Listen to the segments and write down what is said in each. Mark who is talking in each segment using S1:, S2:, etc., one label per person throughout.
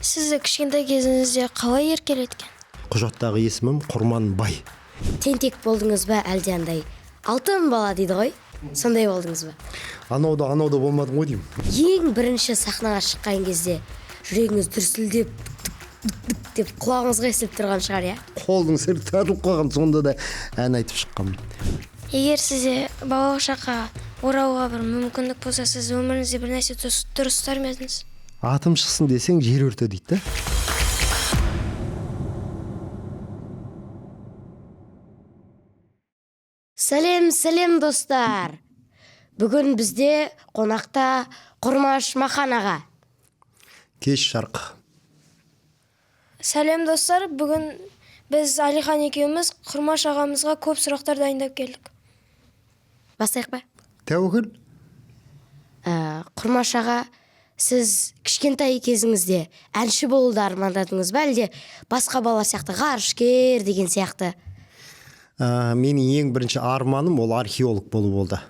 S1: Сізді кішкентай кезіңізде қалай еркелеткен?
S2: Құжаттағы есімім Құрманбай.
S3: Тентек болдыңыз ба, әлде андай алтын бала дейді ғой, сондай болдыңыз ба?
S2: Анау да анау да болмадым ғой деймін.
S3: Ең бірінші сахнаға шыққан кезде жүрегіңіз дүрсілдеп дүк дүк деп құлағыңызға естіліп тұрған шығар, иә?
S2: Қолдың сірі тартылып қалған, сонда да ән айтып шыққанмын.
S1: Егер сізде балалық шаққа оралуға бір мүмкіндік болса, сіз өміріңізде бір нәрсе дұрыстар ма едіңіз?
S2: Атым шықсын десең, жер өрте дейді да.
S3: Сәлем, сәлем, достар! Бүгін бізде қонақта Құрмаш Махан аға.
S2: Кеш жарық.
S1: Сәлем, достар! Бүгін біз Әлихан екеуміз Құрмаш ағамызға көп сұрақтар дайындап келдік.
S3: Бастайық па?
S2: Тәуекел.
S3: Құрмаш аға, сіз кішкентай кезіңізде әнші болуды армандадыңыз ба, әлде басқа балалар сияқты ғарышкер деген сияқты?
S2: Менің ең бірінші арманым ол археолог болу болды.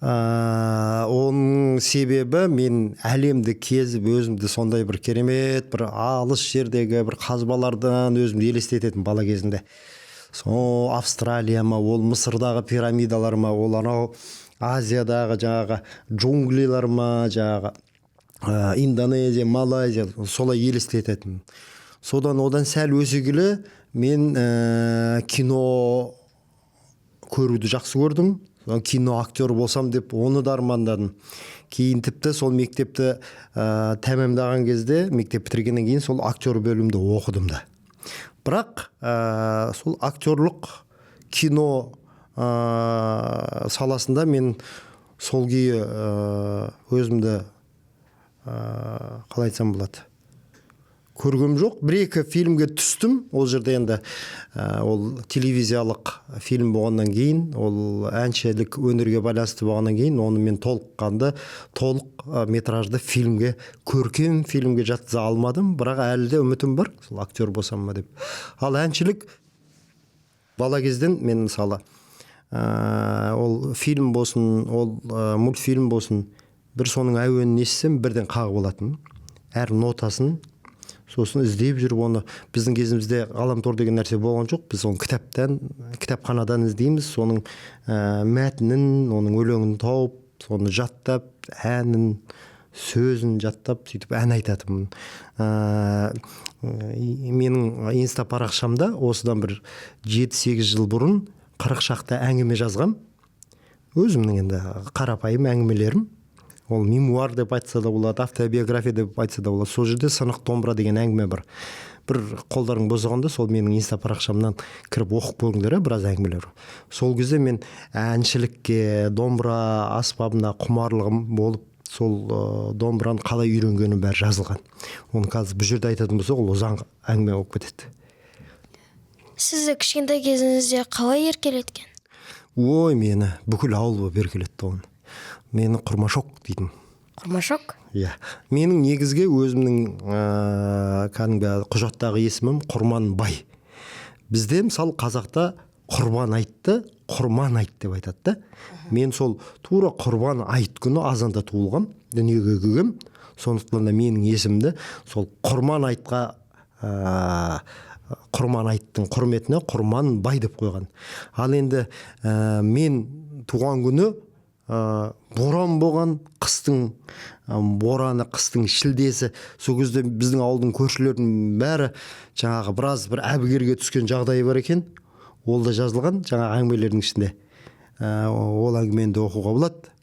S2: Оның себебі мен әлемді кезіп, өзімді сондай бір керемет бір алыс жердегі бір қазбалардан өзімді елестететін бала кезімде. Сол Австралия ма, ол Мысырдағы пирамидалар ма, ол анау Азиядағы жаңағы джунглилар ма, жаңағы Индонезия, Малайзия, солай елестететін. Содан одан сәл өсе келе мен кино көруді жақсы көрдім. Содан кино актер болсам деп оны да армандадым. Кейін тіпті сол мектепті тәмамдаған кезде, мектеп бітіргеннен кейін сол актер бөлімді оқыдым да. Бірақ сол актерлық кино саласында мен сол күйі өзімді қалай айтсам болады, көргем жоқ. Бір-екі фильмге түстім. Ол жерде енді ол телевизиялық фильм болғаннан кейін, ол әншілік өнерге байланысты болғаннан кейін, оны мен толыққанды толық метражды фильмге, көркем фильмге жатқыза алмадым. Бірақ әлі де үмітім бар, сол актер болсам ба деп. Ал әншілік бала кезден мен мысалы, ол фильм болсын, ол мультфильм болсын, бір соның әуенін естісем бірден қағып алатын. Әр нотасын сосын іздеп жүріп оны. Біздің кезімізде ғаламтор деген нәрсе болған жоқ. Біз оны кітапханадан іздейміз, соның мәтінін, оның өлеңін тауып, соны жаттап, әнін, сөзін жаттап, сөйтіп ән айтатынмын. Менің инста парақшамда осыдан бір жеті-сегіз жыл бұрын 40 шақты әңгіме жазғам. Өзімнің енді қарапайым әңгімелерім. Ол мемуар деп айтса да болады, автобиография деп айтса да болады. Сол жерде сынық домбыра деген әңгіме бар. Бір қолдарың босағанда сол менің инста парақшамнан кіріп оқып көріңдер, біраз әңгімелер. Сол кезде мен әншілікке, домбыра аспабына құмарлығым болып, сол домбыраны қалай үйренгенім бәрі жазылған. Оны қазір бұл жерде айтатын болсақ, ол ұзақ әңгіме болып кетеді.
S1: Сізді кішкентай кезіңізде қалай еркелеткен?
S2: Ой, мені бүкіл ауыл болып еркелетті оны. Мені Құрмашок дейтін.
S3: Құрмашок?
S2: Иә. Менің негізгі өзімнің кәдімгі құжаттағы есімім Құрманбай. Бізде мысалы қазақта Құрбан айтты, Құрман айт деп айтады да. Мен сол тура Құрбан айт күні азанда туылғам, дүниеге келгем. Сондықтан да менің есімді сол Құрман айтқа, Құрман айттың құрметіне Құрманбай деп қойған. Ал енді мен туған күні боран болған, қыстың бораны, қыстың шілдесі. Сол кезде біздің ауылдың көршілерінің бәрі жаңағы біраз бір әбігерге түскен жағдайы бар екен. Ол да жазылған жаңағы әңгімелердің ішінде. Ол әңгімені де оқуға болады.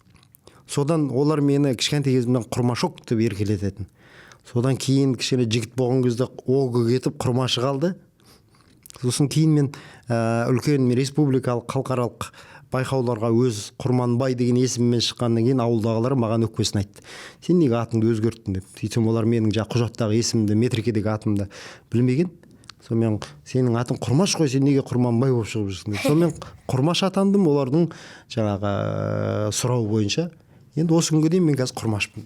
S2: Содан олар мені кішкентай кезімнен Құрмашок деп еркелететін. Содан кейін кішкене жігіт болған кезде оғы кетіп Құрмашы қалды. Сосын кейін мен үлкен республикалық, халықаралық байқауларға өз Құрманбай деген есіммен шыққаннан кейін ауылдағылар маған өкпесін айтты. Сен неге атыңды өзгерттің деп. Сөйтсем олар менің жаңағы құжаттағы есімді, метрикедегі атымды білмеген. Сонымен сенің атың Құрмаш қой, сен неге Құрманбай болып шығып жүрсің деп. Сонымен Құрмаш атандым олардың жаңағы сұрауы бойынша. Енді осы күнге дейін мен қазір Құрмашпын.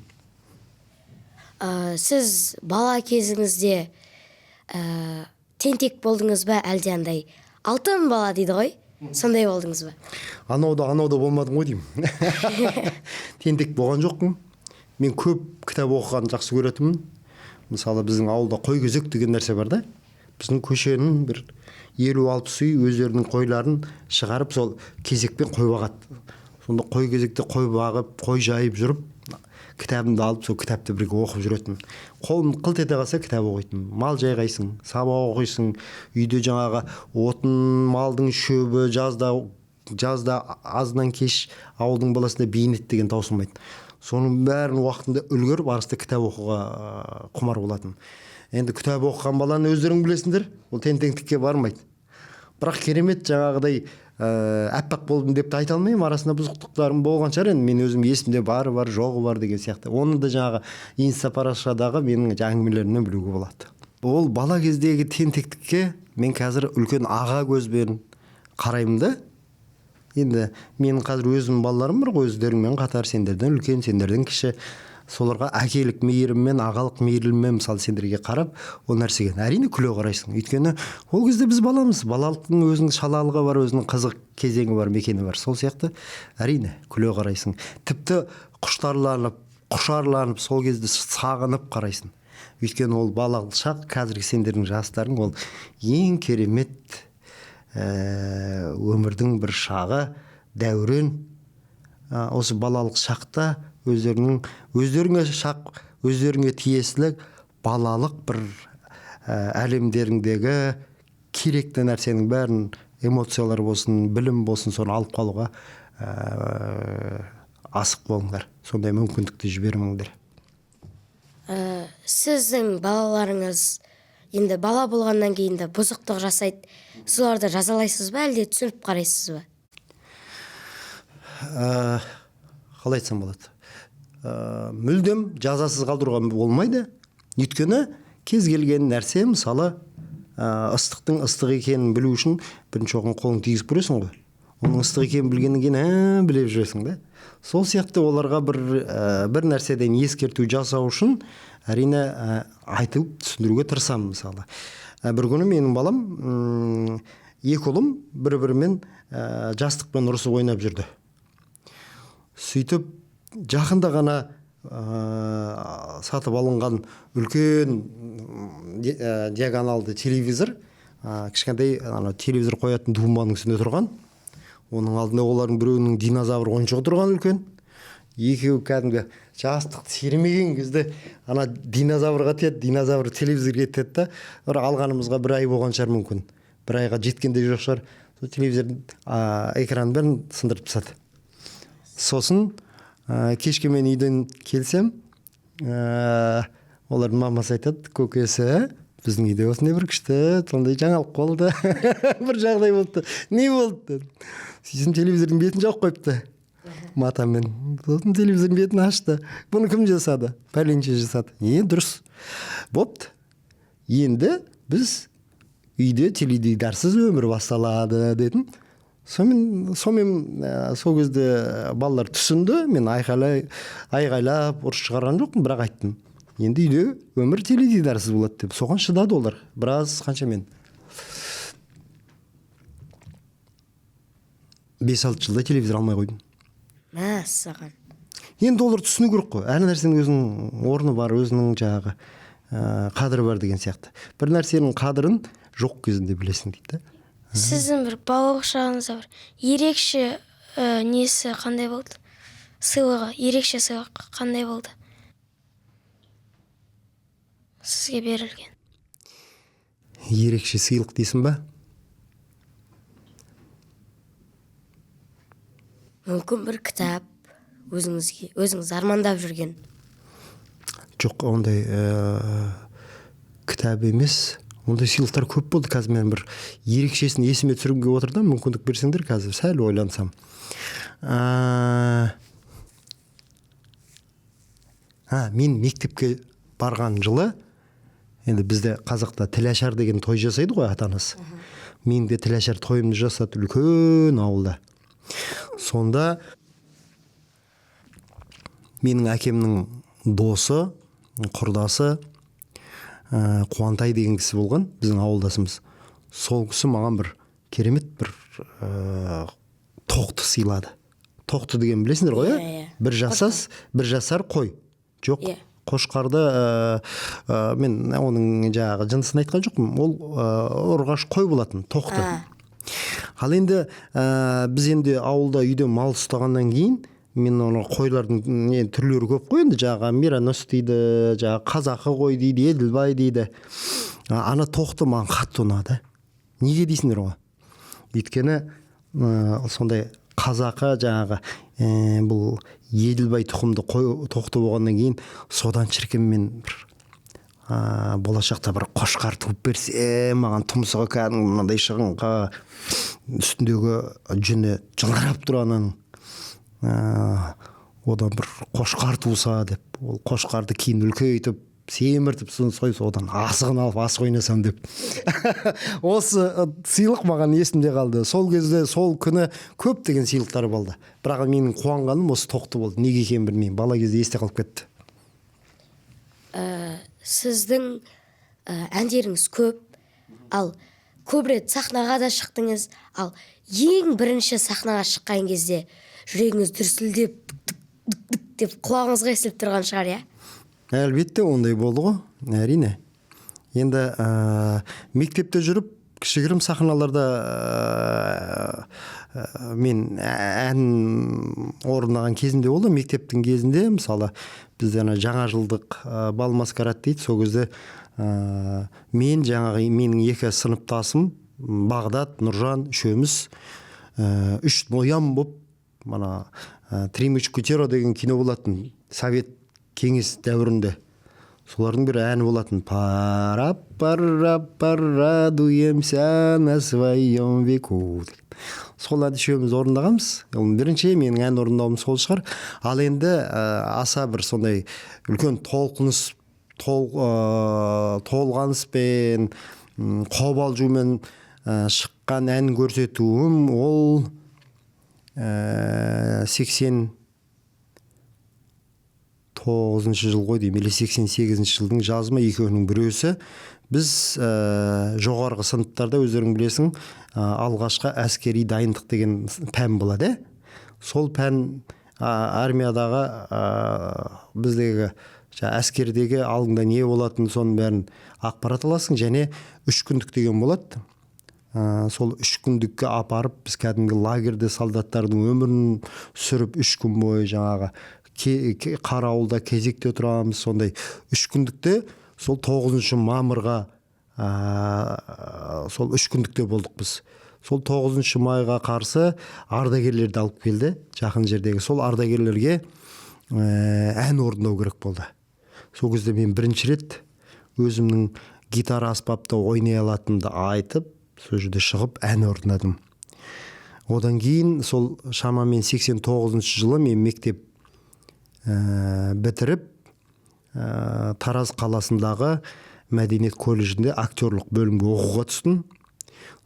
S3: Сіз бала кезіңізде тентек болдыңыз ба, әлде андай алтын бала дейді ғой, сондай болдыңыз ба?
S2: Анау да анау да болмадым ғой деймін. Тентек болған жоқпын. Мен көп кітап оқығанды жақсы көретінмін. Мысалы, біздің ауылда қой кезек деген нәрсе бар да. Біздің көшенің бір 50-60 үй өздерінің қойларын шығарып, сол кезекпен қой бағады. Сонда қой кезекте қой бағып, қой жайып жүріп, кітабымды алып, сол кітапты бірге оқып жүретінмін. Қолым қылт ете қалса, кітап оқитынмын. Мал жайғайсың, сабақ оқисың, үйде жаңағы отын, малдың шөбі, жазда азынан кеш ауылдың баласында бейнет деген таусылмайды. Соның бәрін уақытында үлгеріп, арасында кітап оқуға құмар болатын. Енді кітап оқыған баланы өздерің білесіңдер, ол тентектікке бармайды. Бірақ керемет жаңағыдай аппақ болдым деп те айта алмаймын, арасында бұзықтықтарым болған шығар. Енді мен өзім есімде бары бар, жоғы бар деген сияқты. Оны да жаңағы инста парақшадағы менің әңгімелерімнен білуге болады. Ол бала кездегі тентектікке мен қазір үлкен аға көзбен қараймын да. Енді менің қазір өзімнің балаларым бар ғой, өздеріңмен қатар, сендерден үлкен, сендерден кіші. Соларға әкелік мейіріммен, ағалық мейіріммен, мысалы, сендерге қарап, ол нәрсеге әрине күле қарайсың. Өйткені ол кезде біз баламыз, балалықтың өзінің шалалығы бар, өзінің қызық кезеңі бар, мекені бар. Сол сияқты әрине күле қарайсың. Тіпті құштарланып, құшарланып, сол кезде сағынып қарайсың. Өйткені ол балалық шақ, қазіргі сендердің жастарың, ол ең керемет өмірдің бір шағы, дәурен. Осы балалық шақта өздеріңе шақ, өздеріңе тиесілі балалық бір әлемдеріңдегі керекті нәрсенің бәрін, эмоциялар болсын, білім болсын, соны алып қалуға асық болыңдар. Сондай мүмкіндікті жібермеңдер.
S3: Сіздің балаларыңыз енді бала болғаннан кейін де бұзықтық жасайды. Соларды жазалайсыз ба, әлде түсініп қарайсыз ба?
S2: Қалай айтсам болады? Мүлдем жазасыз қалдыруға болмайды. Өйткені кез келген нәрсе, мысалы, ыстықтың ыстық екенін білу үшін бірінші оған қолың тигізіп көресің ғой. Оның ыстық екенін білгеннен кейін біліп жүресің да. Сол сияқты оларға бір нәрседен ескерту жасау үшін әрине айтып түсіндіруге тырысамын, мысалы. Бір күні менің балам, екі ұлым бір-бірімен жастықпен ұрысып ойнап жүрді. Сөйтіп жақында ғана сатып алынған үлкен диагоналды телевизор, кішкентай ана телевизор қоятын тумбаның үстінде тұрған. Оның алдында олардың біреуінің динозавр ойыншығы тұрған үлкен. Екеуі кәдімгі жастықты сермеген кезде ана динозаврға тиеді, динозавр телевизорға тиеді да, бір алғанымызға бір ай болған шығар мүмкін. Бір айға жеткен де жоқ шығар. Сол телевизордың экранын бәрін сындырып тастады. Сосын кешке мен үйден келсем, олардың мамасы айтады, көкесі, біздің үйде осындай бір күшті, сондай жаңалық болды. Бір жағдай болды. Не болды? Сосын телевизордың бетін жауып қойыпты матамен. Сосын телевизордың бетін ашты. Бұны кім жасады? Пәленше жасады. Дұрыс. Бопты. Енді біз үйде теледидарсыз өмір басталады дедім. Сонымен сол кезде балалар түсінді. Мен айғайлап ұрыс шығарған жоқпын, бірақ айттым. Енді үйде өмір теледидарсыз болады деп. Соған шыдады олар. Біраз қанша мен 5-6 жылда телевизор алмай қойдым.
S3: Мәссаған.
S2: Енді олар түсіну керек қой. Әр нәрсенің өзінің орны бар, өзінің жаңағы қадірі бар деген сияқты. Бір нәрсенің қадірін жоқ кезінде білесің дейді.
S1: Сіздің бір балалық шағыңызда бір ерекше несі қандай болды? Сыйлығы, ерекше сыйлық қандай болды? Сізге берілген.
S2: Ерекше сыйлық дейсің ба?
S3: Мүмкін бір кітап, өзіңіз армандап жүрген.
S2: Жоқ, ондай кітап емес. Ондай сыйлықтар көп болды. Қазір мен бір ерекшесін есіме түсіргім келіп отыр да, мүмкіндік берсеңдер, қазір сәл ойлансам. Мен мектепке барған жылы, енді бізде қазақта тілашар деген той жасайды ғой ата-анасы. Мен де тілашар тойымды жасады үлкен ауылда. Сонда менің әкемнің досы, құрдасы, Қуантай деген кісі болған, біздің ауылдасымыз. Сол кісі маған бір керемет бір тоқты сыйлады. Тоқты деген білесіңдер ғой,
S3: Иә.
S2: Бір жасар қой. Жоқ, Қошқарды мен оның жаңағы жынысын айтқан жоқпын, ол ұрғаш қой болатын, тоқты. Ал енді біз енді ауылда үйде мал ұстағаннан кейін мен оны қойлардың не түрлері көп қой енді, жаңағы миронос дейді, жаңағы қазақы қой дейді, еділбай дейді. Ана тоқты маған қатты ұнады. Неге дейсіңдер ғой? Өйткені сондай қазақы жаңағы бұл еділбай тұқымды қой тоқты болғаннан кейін содан шіркін мен бір болашақта бір қошқар туып берсе маған, тұмсығы кәдімгі мынандай шығыңқы, үстіндегі жүні жылтырап тұр ананың, одан бір қошқар туса деп, ол қошқарды кейін үлкейтіп семіртіп, соны сойып, одан асығын алып асық ойнасам деп. Осы сыйлық маған есімде қалды. Сол кезде, сол күні көптеген сыйлықтар болды, бірақ менің қуанғаным осы тоқты болды. Неге екенін білмеймін, бала кезде есте қалып кетті.
S3: Сіздің әндеріңіз көп, ал көп рет сахнаға да шықтыңыз. Ал ең бірінші сахнаға шыққан кезде жүрегіңіз дүрсілдеп, дүк дүк дүк дүк деп құлағыңызға естіліп тұрған шығар, иә?
S2: Әлбетте, ондай болды ғой, әрине. Енді мектепте жүріп кішігірім сахналарда мен ән орындаған кезімде болды. Мектептің кезінде, мысалы, бізде ана жаңа жылдық бал маскарад дейді, сол кезде мен жаңағы менің екі сыныптасым Бағдат, Нұржан үшеуміз үш ноян болып мана «Три мушкетера» деген кино болатын совет кеңес дәуірінде, солардың бір әні болатын: «Пора, пора, порадуемся на своем веку» деген. Сол әнді үшеуміз орындағанбыз. Ол бірінші менің ән орындауым сол шығар. Ал енді аса бір сондай үлкен толқыныс толғаныспен, қобалжумен шыққан ән көрсетуім ол 89-жыл ғой деймін или 88-жылдың жазы ма, екеуінің біреусі. Біз жоғарғы сыныптарда, өздерің білесің, алғашқы әскери дайындық деген пән болады, иә. Сол пән армиядағы біздегі әскердегі алдыңда не болатынын, соның бәрін ақпарат аласың. Және үш күндік деген болады. Сол үш күндікке апарып, біз кәдімгі лагерьде солдаттардың өмірін сүріп, 3 күн бойы жаңағы қарауылда кезекте тұрамыз. Сондай үш күндікте сол 9 мамырға сол үш күндікте болдық біз. Сол 9 майға қарсы ардагерлерді алып келді жақын жердегі. Сол ардагерлерге ән орындау керек болды. Сол кезде мен бірінші рет өзімнің гитара аспапта ойнай алатынымды айтып, сол жерде шығып ән орындадым. Одан кейін сол шамамен 89 жылы мен мектеп бітіріп, Тараз қаласындағы мәдениет колледжінде актерлық бөлімге оқуға түстім.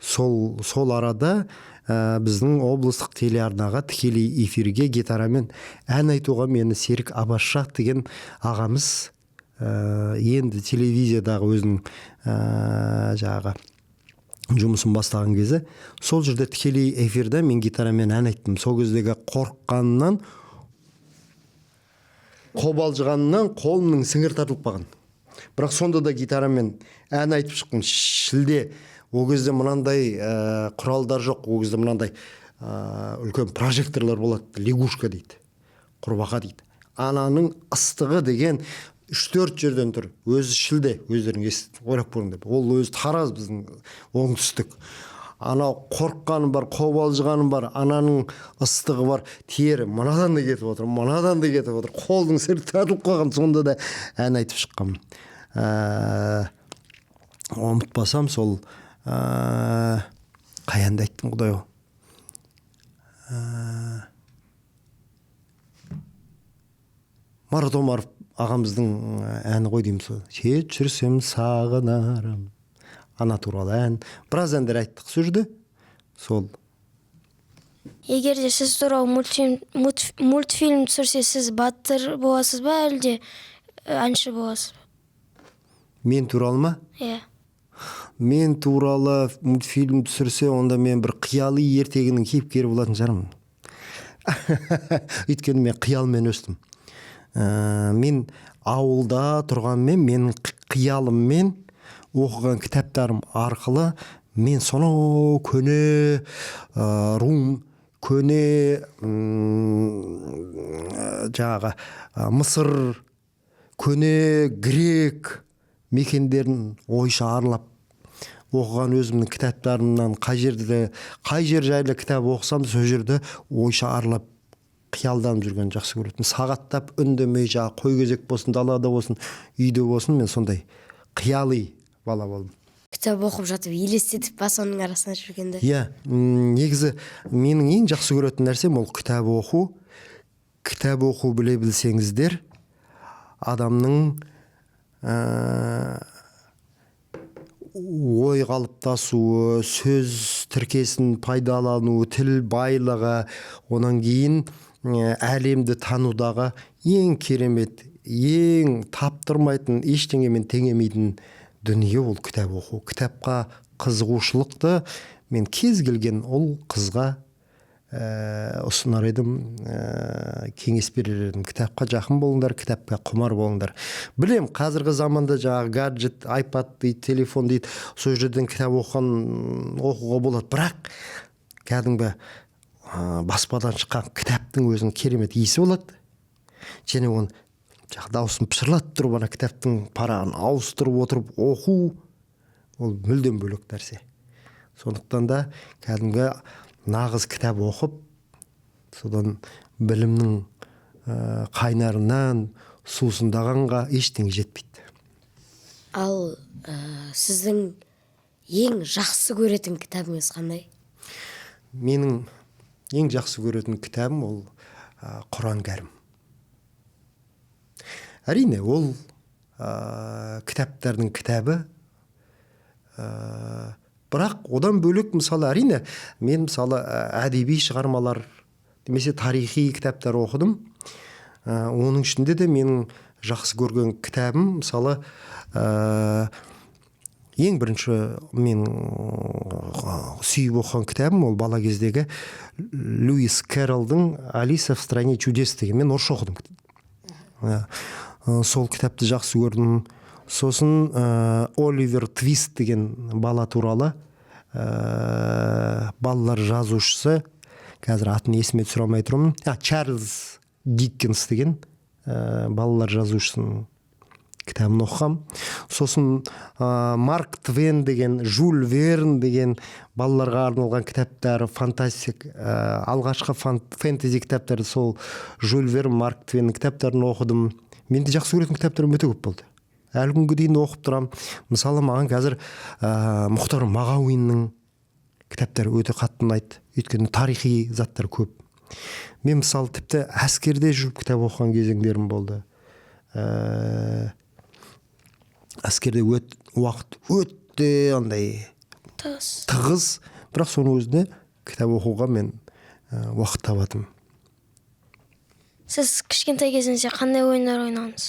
S2: Сол арада біздің облыстық телеарнаға тікелей эфирге гитарамен ән айтуға мені Серік Абашақ деген ағамыз, енді телевизиядағы өзінің жаңағы жұмысын бастаған кезі, сол жерде тікелей эфирде мен гитарамен ән айттым. Сол кездегі қорыққаннан, қобалжығаннан қолымның сіңірі тартылып қалған, бірақ сонда да гитарамен ән айтып шықтым. Шілде, ол кезде мынандай құралдар жоқ, ол кезде мынандай үлкен прожекторлар болады, лягушка дейді, құрбақа дейді. Ананың ыстығы деген үш төрт жерден тұр өзі. Шілде, өздерің ойлап көріңдер, ол өзі Тараз, біздің оңтүстік. Анау қорыққаным бар, қобалжығаным бар, ананың ыстығы бар, тері мынадан да кетіп отыр, мынадан да кетіп отыр, қолдың сірі тартылып қалған, сонда да ән айтып шыққанмын. Ұмытпасам, сол қай әнді айттым, құдай ау, Марат Омаров ағамыздың әні ғой деймін, сол «Шет жүрсем сағынарым», ана туралы ән. Біраз әндер айттық сол жерде сол.
S1: Егер де сіз туралы мультфильм түсірсе, сіз батыр боласыз ба, әлде әнші боласыз ба?
S2: Мен туралы ма?
S1: Иә.
S2: Мен туралы мультфильм түсірсе, онда мен бір қияли ертегінің кейіпкері болатын шығармын, өйткені мен қиялмен өстім. Мен Ауылда тұрғанмен, менің қиялыммен оқыған кітаптарым арқылы мен сонау көне Рум, көне жаңағы Мысыр, көне грек мекендерін ойша аралап оқыған өзімнің кітаптарымнан, қай жерде, қай жер жайлы кітап оқысам, сол жерде ойша аралап, қиялданып жүргенді жақсы көретінмін. Сағаттап үндемей, жаңағы қой кезек болсын, далада болсын, үйде болсын, мен сондай қияли бала болдым.
S3: Кітап оқып жатып елестетіп па соның арасында жүргенді?
S2: Иә, негізі менің ең жақсы көретін нәрсем ол кітап оқу. Кітап оқу біле білсеңіздер, адамның ой қалыптасуы, сөз тіркесін пайдалануы, тіл байлығы, онан кейін әлемді танудағы ең керемет, ең таптырмайтын, ештеңемен теңемейтін дүние ол кітап оқу. Кітапқа қызығушылықты мен кез келген ұл қызға ұсынар едім, кеңес берер едім: кітапқа жақын болыңдар, кітапқа құмар болыңдар. Білем, қазіргі заманда жаңағы гаджет, айпад дейді, телефон дейді, сол жерден кітап оқыған, оқуға болады, бірақ кәдімгі баспадан шыққан кітаптың өзінің керемет иісі болады және оны жаңағы дауысын пышырлатып тұрып, ана кітаптың парағын ауыстырып отырып оқу, ол мүлдем бөлек нәрсе. Сондықтан да кәдімгі нағыз кітап оқып, содан білімнің қайнарынан сусындағанға ештеңе жетпейді.
S3: Ал сіздің ең жақсы көретін кітабыңыз қандай?
S2: Менің ең жақсы көретін кітабым ол Құран кәрім. Әрине, ол кітаптардың кітабы. Бірақ одан бөлек, мысалы, әрине, мен, мысалы, әдеби шығармалар немесе тарихи кітаптар оқыдым. Оның ішінде де менің жақсы көрген кітабым, мысалы, ең бірінші мен сүйіп оқыған кітабым ол бала кездегі Льюис Кэрролдың «Алиса в стране чудес» деген. Мен орысша оқыдым. Сол кітапты жақсы көрдім. Сосын Оливер Твист деген бала туралы, балалар жазушысы, қазір атын есіме түсіре алмай тұрмын, Чарльз Диккенс деген балалар жазушысының кітабын оқығам. Сосын Марк Твен деген, Жюль Верн деген балаларға арналған кітаптар, фантастик, алғашқы фэнтези кітаптары, сол Жюль Верн, Марк Твеннің кітаптарын оқыдым. Менде жақсы көретін кітаптарым өте көп болды, әлі күнге дейін оқып тұрамын. Мысалы, маған қазір Мұхтар Мағауиннің кітаптары өте қатты ұнайды, өйткені тарихи заттар көп. Мен, мысалы, тіпті әскерде жүріп кітап оқыған кезеңдерім болды. Әскерде уақыт өте андай
S1: тығыз.
S2: Тығыз, бірақ соның өзінде кітап оқуға мен уақыт табатынмын.
S1: Сіз кішкентай кезіңізде қандай ойындар ойнадыңыз?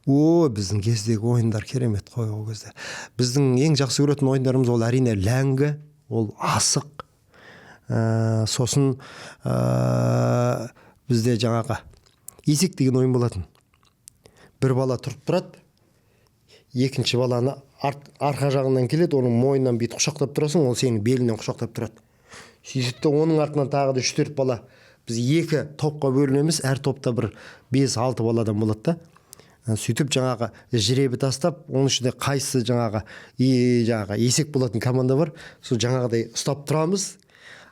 S2: О, біздің кездегі ойындар керемет қой. Ол кезде біздің ең жақсы көретін ойындарымыз ол, әрине, ләңгі, ол асық. Сосын бізде жаңағы есек деген ойын болатын. Бір бала тұрып тұрады, екінші баланы арқа жағынан келеді, оның мойнынан бүйтіп құшақтап тұрасың, ол сенің беліңнен құшақтап тұрады. Сөйтеді де, оның артынан тағы да үш төрт бала, біз екі топқа бөлінеміз, әр топта бір бес алты баладан болады да. Сөйтіп жаңағы жребий тастап, оның ішінде қайсысы жаңағы и жаңағы есек болатын команда бар, сол жаңағыдай ұстап тұрамыз.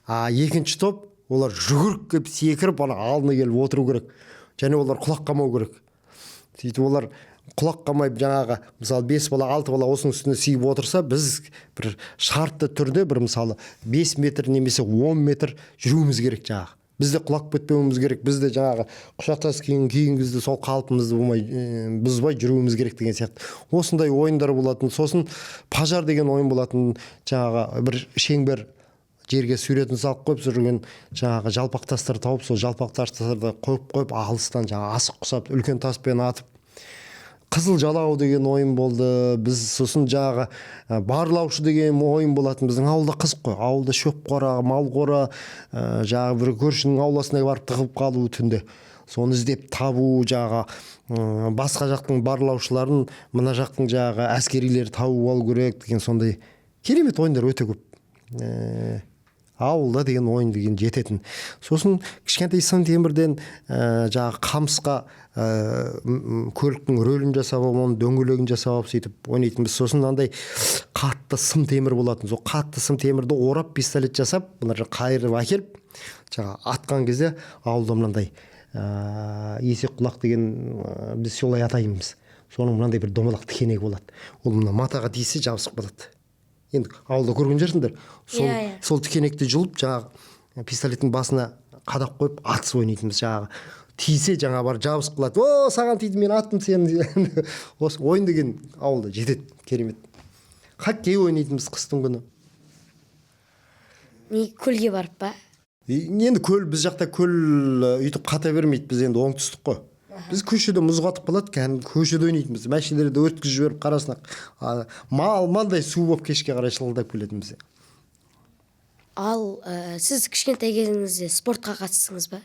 S2: А екінші топ, олар жүгіріп келіп, секіріп, ана алдына келіп отыру керек және олар құлап қалмау керек. Сөйтіп олар құлап қалмай, жаңағы, мысалы, бес бала, алты бала осының үстіне сыйып отырса, біз бір шартты түрде бір, мысалы, 5 метр немесе 10 метр жүруіміз керек. Жаңағы біз де құлап кетпеуіміз керек, біз де жаңағы құшақтасып күйген кезде сол қалпымызды болмай, бұзбай жүруіміз керек деген сияқты. Осындай ойындар болатын. Сосын пожар деген ойын болатын. Жаңағы бір шеңбер жерге суретін салып қойып, сол жерден жаңағы жалпақ тастар тауып, сол жалпақ тастарды қойып қойып, алыстан жаңағы асық құсап, үлкен таспен атып, қызыл жалау деген ойын болды біз. Сосын жаңағы барлаушы деген ойын болатын. Біздің ауылда қызық қой, ауылда шөп қора, мал қора, жаңағы бір көршінің ауласына барып тығылып қалу түнде. Соны іздеп табу, жаңағы басқа жақтың барлаушыларын мына жақтың жаңағы әскерилері тауып алу керек деген сондай керемет ойындар өте көп. Ауылда деген ойын деген жететін. Сосын кішкентай сым темірден жаңағы қамысқа көліктің рөлін жасап алып, оның дөңгелегін жасап алып, сөйтіп ойнайтынбыз. Сосын мынандай қатты сым темір болатын. Сол қатты сым темірді орап пистолет жасап, мына жаққа қайырып әкеліп, жаңағы атқан кезде ауылда мынандай есек құлақ деген, біз солай атаймыз. Соның мынандай бір домалақ тікенегі болады. Ол мына матаға тисе жабысып қалады. Енді ауылда көрген шығарсыңдар. Сол,
S1: Иә, иә.
S2: сол тікенекті жұлып, жаңағы пистолеттің басына қадап қойып атыс ойнайтынбыз. Жаңағы тисе жаңа барып жабысып қалады. О, саған тиді, мен аттым сені. Осы ойын деген ауылда жетеді, керемет. Хоккей ойнайтынбыз қыстың күні.
S3: Не, көлге барып па?
S2: Енді көл, біз жақта көл өйтіп қата бермейді, біз енді оңтүстік қой. Біз көшеде мұз қатып қалады, кәдімгі көшеде ойнайтынбыз. Мәшинелерді өткізіп жіберіп қарасына, мал малдай су болып кешке қарай шылдап келетінбіз.
S3: Ал сіз кішкентай кезіңізде спортқа қатыстыңыз ба?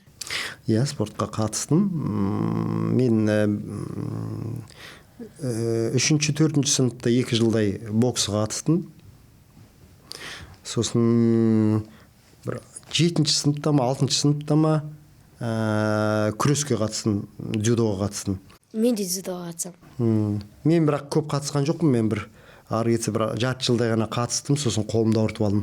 S2: Иә, спортқа қатыстым. Мен үшінші, төртінші сыныпта 2 жылдай боксқа қатыстым. Сосын бір 7-ші сыныпта ма, 6-шы сыныпта ма, күреске қатыстым, дзюдоға қатыстым.
S3: Мен де дзюдоға қатысамын.
S2: Мен бірақ көп қатысқан жоқпын, мен бір ары кетсе бір жарты жылдай ғана қатыстым, сосын қолымды ауыртып алдым.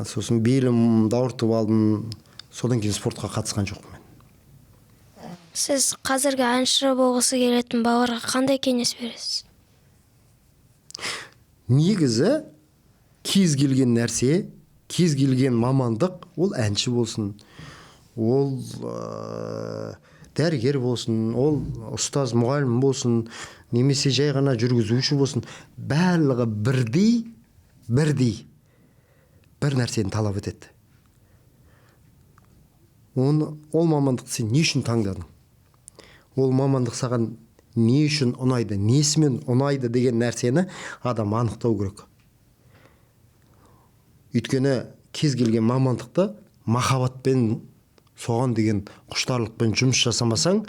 S2: Сосын белімді ауыртып алдым, содан кейін спортқа қатысқан жоқпын мен.
S1: Сіз қазіргі әнші болғысы келетін балаларға қандай кеңес бересіз?
S2: Негізі кез келген нәрсе, кез келген мамандық, ол әнші болсын, ол дәрігер болсын, ол ұстаз, мұғалім болсын, немесе жай ғана жүргізуші болсын, барлығы бірдей бір нәрсені талап етеді. Ол мамандықты сен не үшін таңдадың? Ол мамандық саған не үшін ұнайды, несімен ұнайды деген нәрсені адам анықтау керек. Өйткені кез келген мамандықты махаббатпен, соған деген құштарлықпен жұмыс жасамасаң,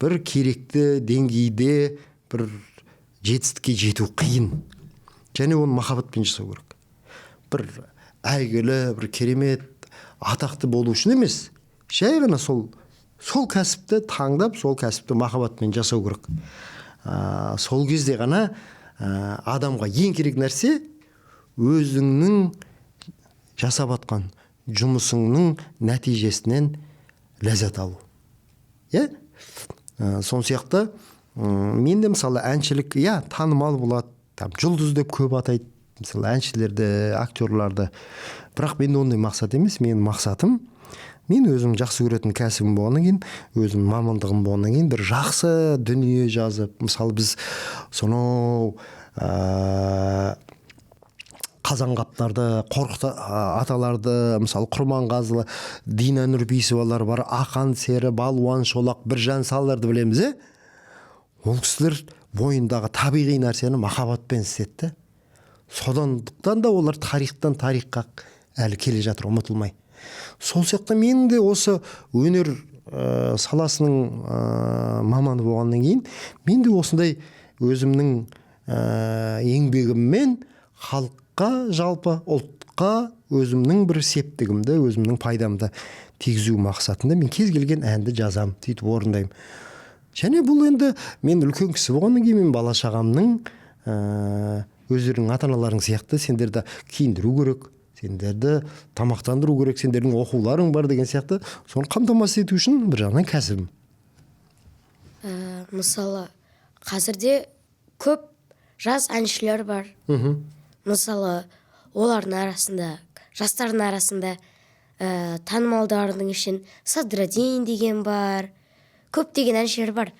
S2: бір керекті деңгейде бір жетістікке жету қиын. Және оны махаббатпен жасау керек. Бір әйгілі, бір керемет атақты болу үшін емес, жай ғана сол кәсіпті таңдап, сол кәсіпті махаббатпен жасау керек. Сол кезде ғана адамға ең керек нәрсе өзіңнің жасап атқан жұмысыңның нәтижесінен ләззат алу. Иә? Сол сияқты, мен де мысалы әншілік, иә, танымал болады, там жұлдыз деп көп атайды, мысалы әншілерді, актерларды. Бірақ менде ондай мақсат емес, менің мақсатым, мен өзім жақсы көретін кәсібім болғаннан кейін, өзім мамандығым болғаннан кейін бір жақсы дүние жазып, мысалы біз сонау Қазанғаптарды, Қорқыт аталарды, мысалы Құрманғазылы, Дина Нұрпейісовалар бар, Ақан Сері, Балуан Шолақ, Біржан Салдарды білеміз, е? Ол кісілер бойындағы табиғи нәрсені махаббатпен істетті. Содандықтан да олар тарихтан тарихқа әлі келе жатыр, ұмытылмай. Сол сияқты мен де осы өнер саласының маманы болғаннан кейін, мен де осындай өзімнің еңбегіммен халыққа, жалпы ұлтқа өзімнің бір септігімді, өзімнің пайдамды тигізу мақсатында мен кез келген әнді жазам, сөйтіп орындаймын. Және бұл енді мен үлкен кісі болғаннан кейін мен бала шағамның, өздерінің ата-аналарың сияқты сендерді киіндіру керек, сендерді тамақтандыру керек, сендердің оқуларың бар деген сияқты, соны қамтамасыз ету үшін бір жағынан кәсібім.
S3: Мысалы, қазірде көп жас әншілер бар. Мысалы, олардың арасында, жастардың арасында, танымалдардың ішін Садраддин деген бар, көптеген әншілер бар.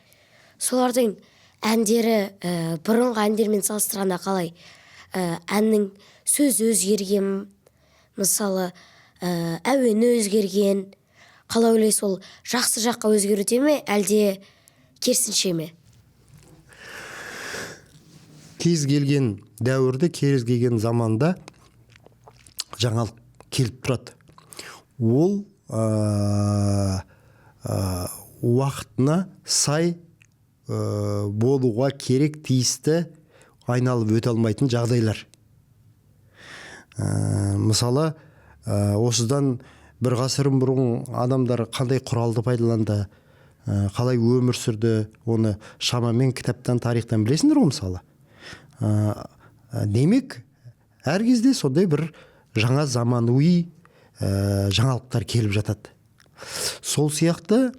S3: Солардың әндері, бұрынғы әндермен салыстырғанда қалай? Әннің сөзі өзгерген, мысалы, әуені өзгерген. Қалай ойлайсыз, ол жақсы жаққа өзгеруде ме, әлде керісінше ме?
S2: Кез келген дәуірде, кез келген заманда жаңалық келіп тұрады. Ол уақытына сай болуға керек, тиісті, айналып өте алмайтын жағдайлар. Мысалы, осыдан бір ғасыр бұрын адамдар қандай құралды пайдаланды, қалай өмір сүрді, оны шамамен кітаптан, тарихтан білесіңдер ғой мысалы. Демек, әр кезде сондай бір жаңа заманауи жаңалықтар келіп жатады. Сол сияқты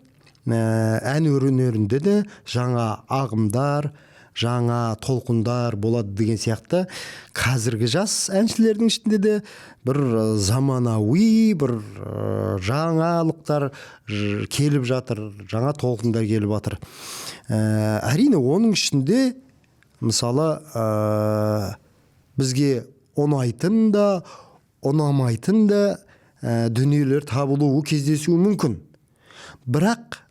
S2: ән өнерінде де жаңа ағымдар, жаңа толқындар болады деген сияқты. Қазіргі жас әншілердің ішінде де бір заманауи бір жаңалықтар келіп жатыр, жаңа толқындар келіп жатыр. Әрине, оның ішінде мысалы бізге ұнайтын да, ұнамайтын да дүниелер табылуы, кездесуі мүмкін. Бірақ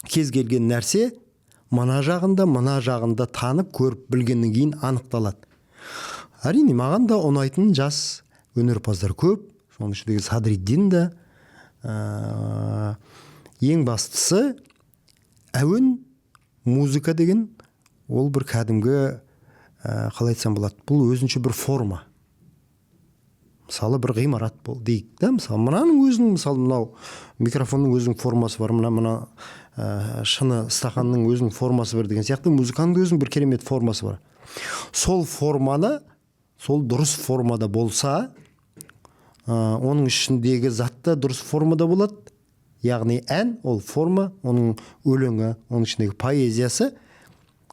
S2: кез келген нәрсе мына жағында, мына жағында танып, көріп білгеннен кейін анықталады. Әрине, маған да ұнайтын жас өнерпаздар көп, соның ішіндегі Садриддин да. Ең бастысы, әуен, музыка деген ол бір кәдімгі, қалай айтсам болады, бұл өзінше бір форма. Мысалы, бір ғимарат бол дейік да, мысалы, мынаның өзінің, мысалы, мынау микрофонның өзінің формасы бар, мына шыны стақанның өзінің формасы бар деген сияқты, музыканың да өзінің бір керемет формасы бар. Сол форманы, сол дұрыс формада болса, оның ішіндегі зат та дұрыс формада болады. Яғни ән ол форма, оның өлеңі, оның ішіндегі поэзиясы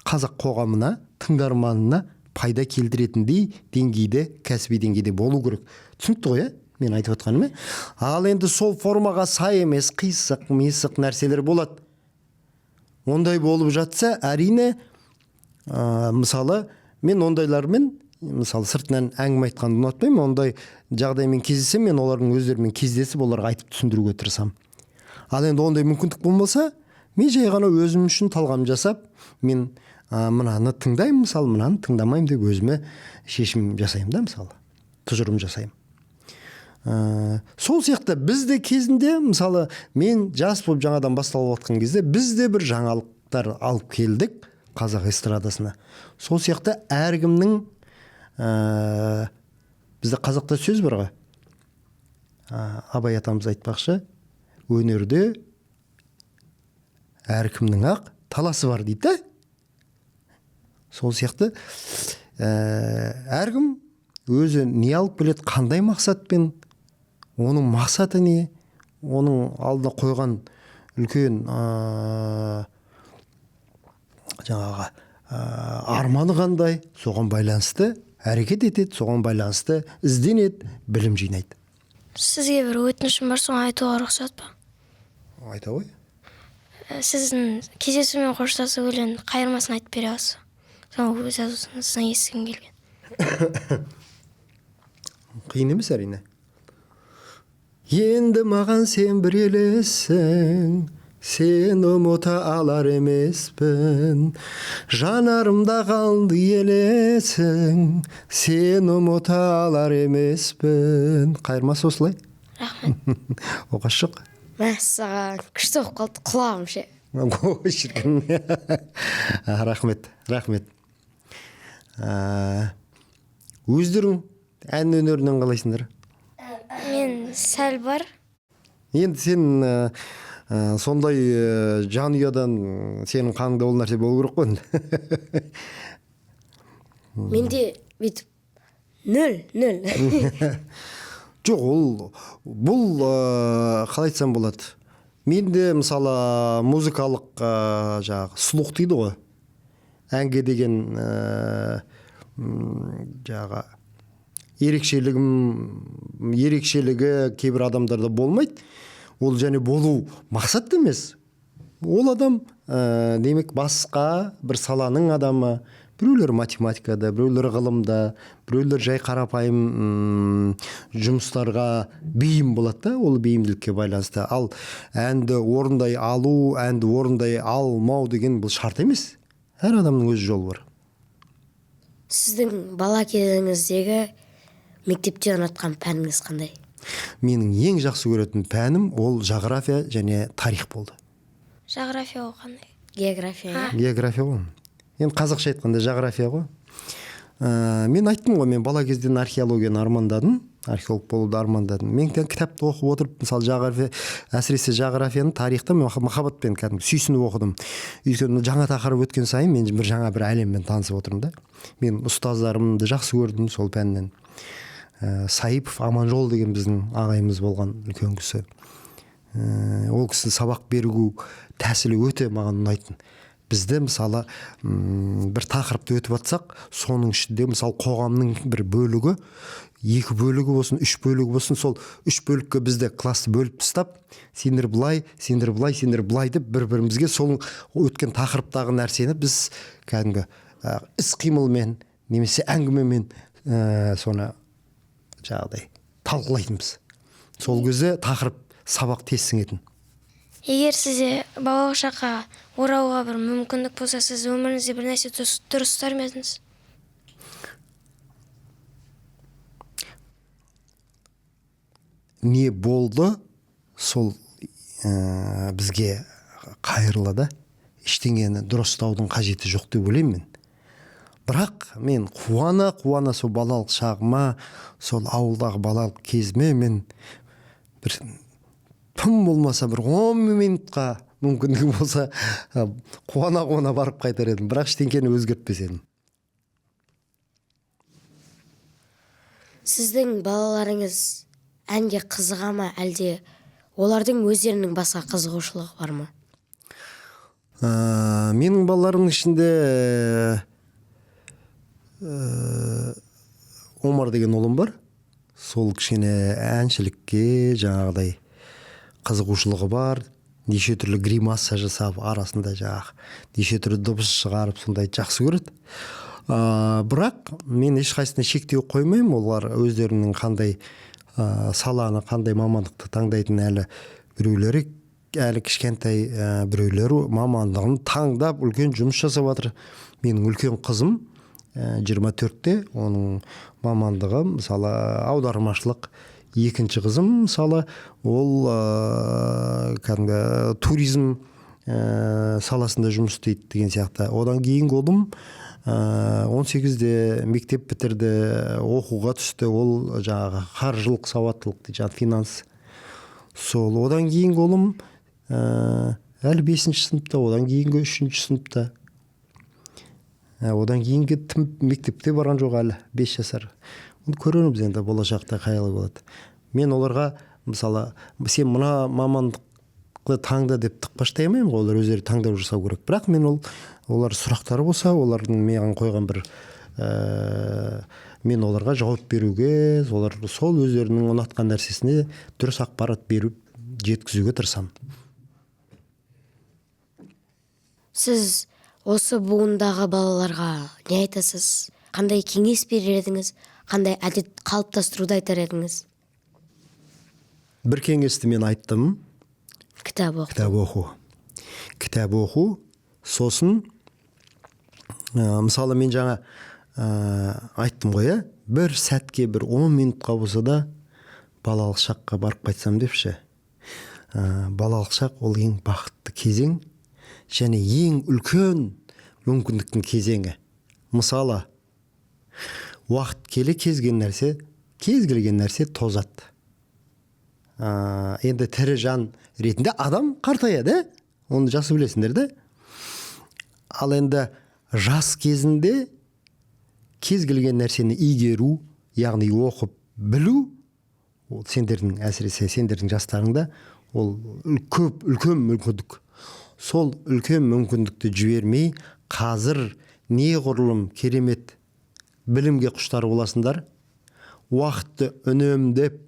S2: қазақ қоғамына, тыңдарманына пайда келтіретіндей деңгейде, кәсіби деңгейде болу керек. Түсінікті ғой, иә? Мен айтып отқаным, иә? Ал енді сол формаға сай емес, қисық мисық нәрселер болады. Ондай болып жатса, әрине, мысалы, мен ондайлармен, мысалы, сыртынан әңгіме айтқанды ұнатпаймын. Ондай жағдаймен кездессем, мен олардың өздерімен кездесіп, оларға айтып түсіндіруге тырысамын. Ал енді ондай мүмкіндік болмаса, мен жай ғана өзім үшін талғам жасап, мен мынаны тыңдаймын, мысалы, мынаны тыңдамаймын деп өзіме шешім жасаймын да, мысалы, тұжырым жасаймын. Сол сияқты біз де кезінде, мысалы, мен жас болып жаңадан басталып жатқан кезде, біз де бір жаңалықтар алып келдік қазақ эстрадасына. Сол сияқты әркімнің, бізде қазақта сөз бар ғой, Абай атамыз айтпақшы, өнерде әркімнің ақ таласы бар дейді да. Сол сияқты әркім өзі не алып келеді, қандай мақсатпен, оның мақсаты не, оның алдына қойған үлкен жаңағы арманы қандай, соған байланысты әрекет етеді, соған байланысты ізденеді, білім жинайды.
S1: Сізге бір өтінішім бар, соны айтуға рұқсат па?
S2: Айта ғой.
S1: Сіздің «Кездесумен қоштасу» өлең қайырмасын айтып бере аласыз? Соны өз аузыңыздан естігім келген.
S2: Қиын емес, әрине. Енді маған сен бір елессің, сен ұмыта алар емеспін. Жанарымда қалды елесің, сен ұмыта алар емеспін. Қайырмасы осылай.
S1: Рахмет.
S2: Оқасы жоқ.
S3: Мәссаған, күшті болып қалды құлағым ше.
S2: Ой, шіркін. Рахмет, рахмет. Өздерің ән өнерінен қалайсыңдар?
S1: Мен сәл бар.
S2: Енді сен сондай жанұядан, сенің қаныңда ол нәрсе болу керек қой енді.
S3: Менде бүйтіп нөл нөл.
S2: Жоқ, ол бұл, қалай айтсам болады, менде, мысалы, музыкалық жаңағы слух дейді ғой, әнге деген жаңағы ерекшелігім, ерекшелігі кейбір адамдарда болмайды. Ол және болу мақсат емес. Ол адам, демек, басқа бір саланың адамы. Біреулер математикада, біреулер ғылымда, біреулер жай қарапайым жұмыстарға бейім болады да, ол бейімділікке байланысты. Ал әнді орындай алу, әнді орындай алмау деген бұл шарт емес. Әр адамның өз жолы бар.
S3: Сіздің бала кезіңіздегі мектепте ұнатқан пәніңіз қандай?
S2: Менің ең жақсы көретін пәнім ол жағрафия және тарих болды.
S1: Жағрафия ол қандай?
S3: География, иә?
S2: География ғой. Енді қазақша айтқанда жағрафия ғой. Мен айттым ғой, мен бала кезден археологияны армандадым, археолог болуды армандадым. Мен кітапты оқып отырып, мысалы, жағрафия, әсіресе жағрафияны, тарихты мен махаббатпен кәдімгі сүйсініп оқыдым. Өйткені жаңа тақырып өткен сайын мен бір жаңа бір әлеммен танысып отырмын да. Мен ұстаздарымды жақсы көрдім сол пәннен. Саипов Аманжол деген біздің ағайымыз болған, үлкен кісі. Ол кісінің сабақ беру тәсілі өте маған ұнайтын. Бізде, мысалы, бір тақырыпты өтіп жатсақ, соның ішінде, мысалы, қоғамның бір бөлігі, екі бөлігі болсын, үш бөлігі болсын, сол үш бөлікке бізді классты бөліп тастап, сендер былай, сендер былай, сендер былай деп бір бірімізге сол өткен тақырыптағы нәрсені біз кәдімгі іс қимылмен немесе әңгімемен соны жаңағыдай талқылайтынбыз. Сол кезде тақырып сабақ тез сіңетін.
S1: Егер сізде балалық шаққа оралуға бір мүмкіндік болса, сіз өміріңізде бір нәрсе дұрыстар ма едіңіз?
S2: Не болды, сол бізге қайырлы да. Ештеңені дұрыстаудың қажеті жоқ деп ойлаймын мен. Бірақ мен қуана қуана сол балалық шағыма, сол ауылдағы балалық кезіме мен бір тым болмаса бір 10 минутқа мүмкіндігі болса қуана қуана барып қайтар едім. Бірақ ештеңені өзгертпес едім.
S3: Сіздің балаларыңыз әнге қызыға ма, әлде олардың өздерінің басқа қызығушылығы бар ма?
S2: Менің балаларымның ішінде Омар деген ұлым бар. Сол кішкене әншілікке жаңағыдай қызығушылығы бар. Неше түрлі гримаса жасап, арасында жаңағы неше түрлі дыбыс шығарып, сондай жақсы көреді. Бірақ мен ешқайсысына шектеу қоймаймын. Олар өздерінің қандай саланы, қандай мамандықты таңдайтын әлі біреулері әлі кішкентай, біреулері мамандығын таңдап үлкен жұмыс жасап жатыр. Менің үлкен қызым 24-те, оның мамандығы мысалы аудармашылық. Екінші қызым мысалы ол кәдімгі туризм саласында жұмыс істейді деген сияқты. Одан кейінгі ұлым 18-де мектеп бітірді, оқуға түсті, ол жаңағы қаржылық сауаттылық дейді, жаңағы финанс. Сол одан кейінгі ұлым әлі 5-ші сыныпта, одан кейінгі 3-ші сыныпта. Одан кейінгі тым мектепте барған жоқ әлі, 5 жасар. Оны көреміз енді болашақта қалай болады. Мен оларға мысалы сен мына мамандықты таңда деп тықпаштай алмаймын ғой, олар өздері таңдау жасау керек. Бірақ мен олар сұрақтары болса, олардың маған қойған бір мен оларға жауап беруге, олар сол өздерінің ұнатқан нәрсесіне дұрыс ақпарат беріп жеткізуге тырысамын.
S3: Сіз осы буындағы балаларға не айтасыз? Қандай кеңес берер едіңіз? Қандай әдет қалыптастыруды айтар едіңіз?
S2: Бір кеңесті мен айттым.
S3: Кітап оқу.
S2: Кітап оқу. Кітап оқу. Сосын мысалы мен жаңа айттым ғой, бір сәтке, бір 10 минутқа болса да балалық шаққа барып қайтсам депші. Балалық шақ ол ең бақытты кезең және ең үлкен мүмкіндіктің кезеңі. Мысалы, уақыт келе кез келген нәрсе тозады. Енді тірі жан ретінде адам қартаяды, оны жақсы білесіңдер де. Ал енді жас кезінде кез келген нәрсені игеру, яғни оқып білу, ол сендердің, әсіресе сендердің жастарыңда, ол көп үлкен мүмкіндік. Сол үлкен мүмкіндікті жібермей, қазір неғұрлым керемет білімге құштар боласыңдар, уақытты үнемдеп,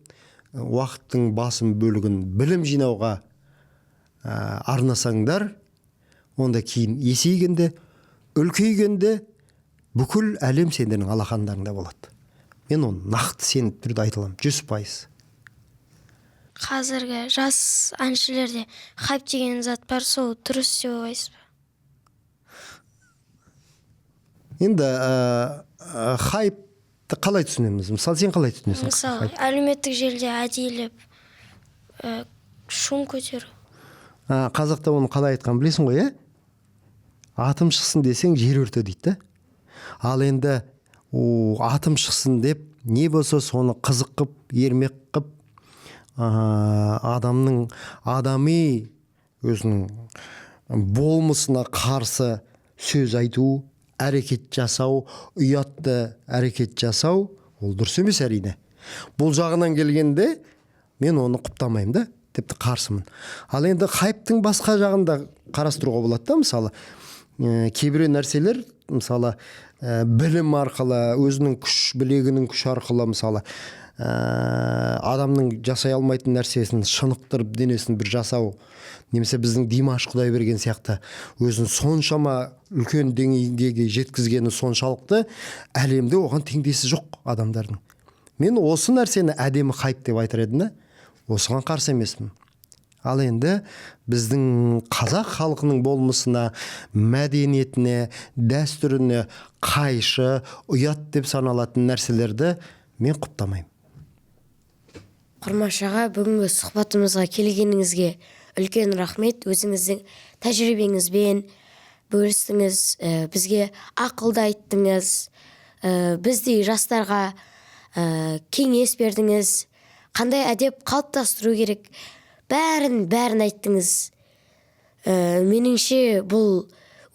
S2: уақыттың басым бөлігін білім жинауға арнасаңдар, онда кейін есейгенде, үлкейгенде бүкіл әлем сендердің алақандарыңда болады. Мен оны нақты сеніп түрде айта аламын, 100%.
S1: Қазіргі жас әншілерде хайп деген зат бар, сол дұрыс деп ойлайсыз ба?
S2: Енді хайп Қалай түсінеміз? Мысалы, сен қалай түсінесің?
S1: Мысалы, әлеуметтік желіде әдейілеп шум көтеру.
S2: Қазақта оны қалай айтқан білесің ғой, иә? Атым шықсын десең, жер өрте дейді да. Ал енді атым шықсын деп не болса соны қызық қып, ермек қып, адамның адами өзінің болмысына қарсы сөз айту, әрекет жасау, ұятты әрекет жасау, ол дұрыс емес әрине. Бұл жағынан келгенде мен оны құптамаймын да, тіпті қарсымын. Ал енді хайптың басқа жағында қарастыруға болады да, мысалы, кейбір нәрселер, мысалы, білім арқылы, өзінің күш, білегінің күші арқылы, мысалы, адамның жасай алмайтын нәрсесін шынықтырып денесін бір жасау, немесе біздің Димаш Құдайберген сияқты өзін соншама үлкен деңгейге жеткізгені соншалықты, әлемде оған теңдесі жоқ адамдардың. Мен осы нәрсені әдемі хайп деп айтар едім да, осыған қарсы емеспін. Ал енді біздің қазақ халқының болмысына, мәдениетіне, дәстүріне қайшы, ұят деп саналатын нәрселерді мен құптамаймын.
S3: Құрмаш аға, бүгінгі сұхбатымызға келгеніңізге үлкен рахмет. Өзіңіздің тәжірибеңізбен бөлістіңіз, бізге ақыл да айттыңыз, біздей жастарға кеңес бердіңіз, қандай әдеп қалыптастыру керек, бәрін бәрін айттыңыз. Меніңше, бұл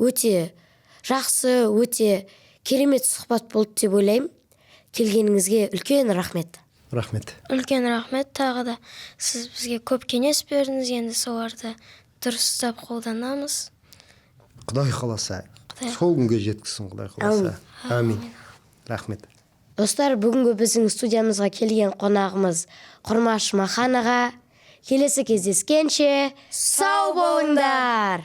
S3: өте жақсы, өте керемет сұхбат болды деп ойлаймын. Келгеніңізге үлкен рахмет.
S2: Рахмет.
S1: Үлкен рахмет. Тағы да сіз бізге көп кеңес бердіңіз, енді соларды дұрыстап қолданамыз.
S2: Құдай қаласа,
S1: Құдай
S2: сол күнге жеткізсін, Құдай қаласа. Әмин. Рахмет.
S3: Достар, бүгінгі біздің студиямызға келген қонағымыз Құрмаш Махан аға. Келесі кездескенше сау болыңдар.